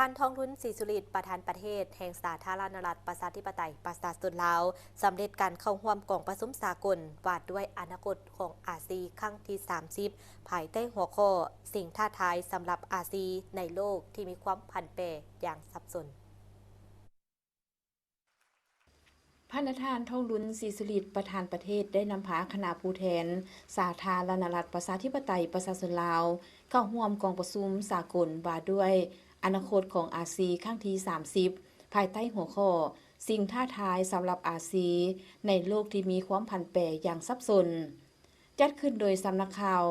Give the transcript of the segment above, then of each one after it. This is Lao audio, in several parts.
ທ່ານ ທອງລຸນ ສີສຸລິດ ປະທານປະເທດແຫ່ງສາທາລະນະລັດ ປະຊາທິປະໄຕ ປະຊາຊົນລາວ ສຳເລັດການເຂົ້າຮ່ວມກອງປະຊຸມສາກົນວ່າດ້ວຍອະນາຄົດຂອງອາຊີ ຄັ້ງທີສາມສິບ ພາຍໃຕ້ຫົວຂໍ້ ສິ່ງທ້າທາຍສຳລັບອາຊີໃນໂລກທີ່ມີຄວາມຜັນແປຢ່າງສັບສົນ. ພະນະທ່ານ ທອງລຸນ ສີສຸລິດ ປະທານປະເທດ ໄດ້ນຳພາຄະນະຜູ້ແທນສາທາລະນະລັດ ປະຊາທິປະໄຕ ປະຊາຊົນລາວ ເຂົ້າຮ່ວມກອງປະຊຸມສາກົນວ່າດ້ວຍອະນາຄົດຂອງອາຊີ ຄັ້ງທີສາມສິບ ພາຍໃຕ້ຫົວຂໍ້ ສິ່ງທ້າທາຍສຳລັບອາຊີໃນໂລກທີ່ມີຄວາມຜັນແປຢ່າງສັບສົນ. ຈັດຂຶ້ນໂດຍສຳນັກຂ່າວ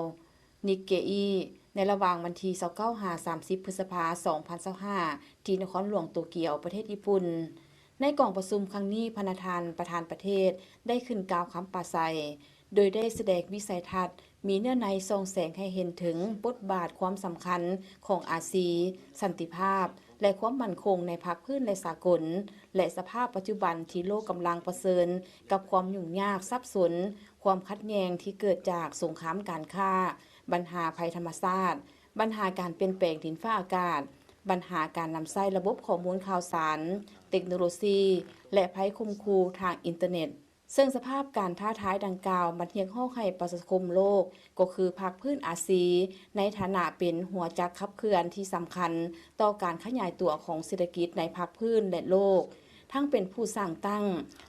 ນິກເກອີ ໃນລະຫວ່າງວັນທີຊາວເກົ້າ ຫາ ສາມສິບ ພຶດສະພາ ສອງພັນຊາວຫ້າ ທີ່ນະຄອນຫຼວງໂຕກຽວ ປະເທດຍີ່ປຸ່ນ. ໃນກອງປະຊຸມຄັ້ງນີ້, ພະນະທ່ານປະທານປະເທດໄດ້ຂຶ້ນກ່າວຄຳປາໄສ ໂດຍໄດ້ສະແດງວິໄສທັດ ມີເນື້ອໃນສ່ອງແສງໃຫ້ເຫັນເຖິງບົດບາດຄວາມສຳຄັນຂອງອາຊີ, ສັນຕິພາບ ແລະ ຄວາມໝັ້ນຄົງໃນພາກພື້ນ ແລະ ສາກົນ ແລະ ສະພາບປັດຈຸບັນທີ່ໂລກກຳລັງປະເຊີນກັບຄວາມຫຍຸ້ງຍາກ, ສັບສົນ, ຄວາມຂັດແຍ່ງທີ່ເກີດຈາກສົງຄາມການຄ້າ, ບັນຫາໄພທຳມະຊາດ, ບັນຫາການປ່ຽນແປງດິນຟ້າອາກາດ, ບັນຫາການນຳໃຊ້ລະບົບຂໍ້ມູນຂ່າວສານ, ເຕັກໂນໂລຊີ ແລະ ໄພຂົ່ມຂູ່ທາງອິນເຕີເນັດ. ເຊິ່ງສະພາບການທ້າທາຍດັ່ງກ່າວ ມັນຮຽກຮ້ອງໃຫ້ປະຊາຄົມໂລກ ກໍຄືພາກພື້ນອາຊີ ໃນຖານະເປັນຫົວຈັກຂັບເຄື່ອນທີ່ສຳຄັນຕໍ່ການຂະຫຍາຍຕົວຂອງເສດຖະກິດໃນພາກພື້ນ ແລະ ໂລກ, ທັງເປັນຜູ້ສ້າງຕັ້ງ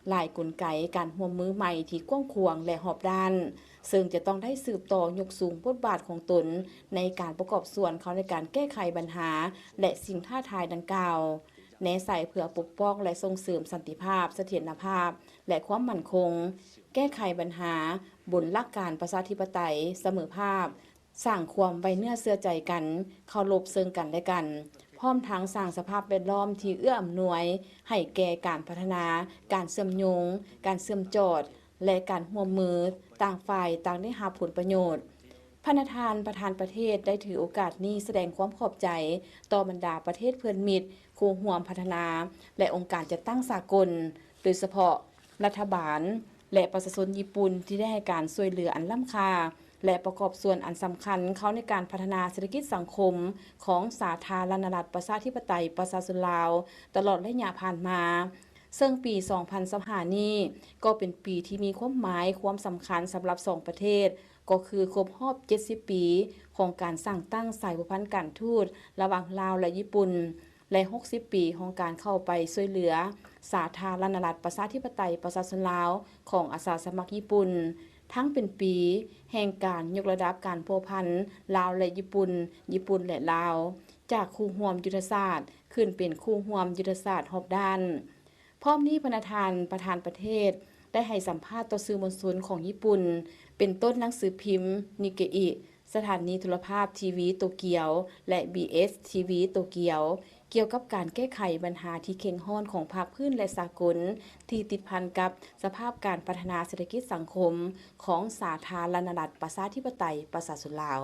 ຫຼາຍກົນໄກການຮ່ວມມືໃໝ່ທີ່ກວ້າງຂວາງ ແລະ ຮອບດ້ານ, ເຊິ່ງຈະຕ້ອງໄດ້ສືບຕໍ່ຍົກສູງບົດບາດຂອງຕົນໃນການປະກອບສ່ວນເຂົ້າໃນການແກ້ໄຂບັນຫາ ແລະ ສິ່ງທ້າທາຍດັ່ງກ່າວ, ແນໃສ່ເພື່ອປົກປ້ອງ ແລະ ສົ່ງເສີມສັນຕິພາບ, ສະຖຽນນະພາບ ແລະ ຄວາມໝັ້ນຄົງ, ແກ້ໄຂບັນຫາບົນຫຼັກການປະຊາທິປະໄຕ, ສະເໝີພາບ, ສ້າງຄວາມໄວ້ເນື້ອເຊື່ອໃຈກັນ, ເຄົາລົບເຊິ່ງກັນ ແລະ ກັນ, ພ້ອມທັງສ້າງສະພາບແວດລ້ອມທີ່ເອື້ອອຳນວຍໃຫ້ແກ່ການພັດທະນາ, ການເຊື່ອມໂຍງ, ການເຊື່ອມຈອດ ແລະ ການຮ່ວມມືຕ່າງຝ່າຍຕ່າງໄດ້ຮັບຜົນປະໂຫຍດ. ພະນະທ່ານປະທານປະເທດໄດ້ຖືໂອກາດນີ້ສະແດງຄວາມຂອບໃຈຕໍ່ບັນດາປະເທດເພື່ອນມິດ, ຄູ່ຮ່ວມພັດທະນາ ແລະ ອົງການຈັດຕັ້ງສາກົນ, ໂດຍສະເພາະລັດຖະບານ ແລະ ປະຊາຊົນຍີ່ປຸ່ນທີ່ໄດ້ໃຫ້ການຊ່ວຍເຫຼືອອັນລ້ຳຄ່າ ແລະ ປະກອບສ່ວນອັນສຳຄັນເຂົ້າໃນການພັດທະນາເສດຖະກິດສັງຄົມຂອງສາທາລະນະລັດປະຊາທິປະໄຕປະຊາຊົນລາວ ຕະຫຼອດໄລຍະຜ່ານມາ. ເຊິ່ງປີສອງພັນຊາວຫ້ານີ້ກໍເປັນປີທີ່ມີຄວາມໝາຍຄວາມສຳຄັນສຳລັບສອງປະເທດ, ກໍຄືຄົບຮອບເຈັດສິບປີຂອງການສ້າງຕັ້ງສາຍພົວພັນການທູດລະຫວ່າງລາວ ແລະ ຍີ່ປຸ່ນ ແລະ ຫົກສິບປີຂອງການເຂົ້າໄປຊ່ວຍເຫຼືອສາທາລະນະລັດປະຊາທິປະໄຕປະຊາຊົນລາວຂອງອາສາສະໝັກຍີ່ປຸ່ນ, ທັງເປັນປີແຫ່ງການຍົກລະດັບການພົວພັນລາວ ແລະ ຍີ່ປຸ່ນ, ຍີ່ປຸ່ນ ແລະ ລາວ, ຈາກຄູ່ຮ່ວມຍຸດທະສາດຂຶ້ນເປັນຄູ່ຮ່ວມຍຸດທະສາດຮອບດ້ານ. ພ້ອມນີ້ ພະນະທ່ານປະທານປະເທດໄດ້ໃຫ້ສຳພາດຕໍ່ສື່ມວນຊົນຂອງຍີ່ປຸ່ນ ເປັນຕົ້ນໜັງສືພິມນິກເກອີ, ສະຖານນີໂທລະພາບທີວີໂຕກຽວ ແລະ ບີເອສທີວີໂຕກຽວ ກ່ຽວກັບການແກ້ໄຂບັນຫາທີ່ເຄັ່ງຮ້ອນຂອງພາກພື້ນ ແລະ ສາກົນ ທີ່ຕິດພັນກັບສະພາບການພັດທະນາເສດຖະກິດສັງຄົມຂອງສາທາລະນະລັດປະຊາທິປະໄຕປະຊາຊົນລາວ.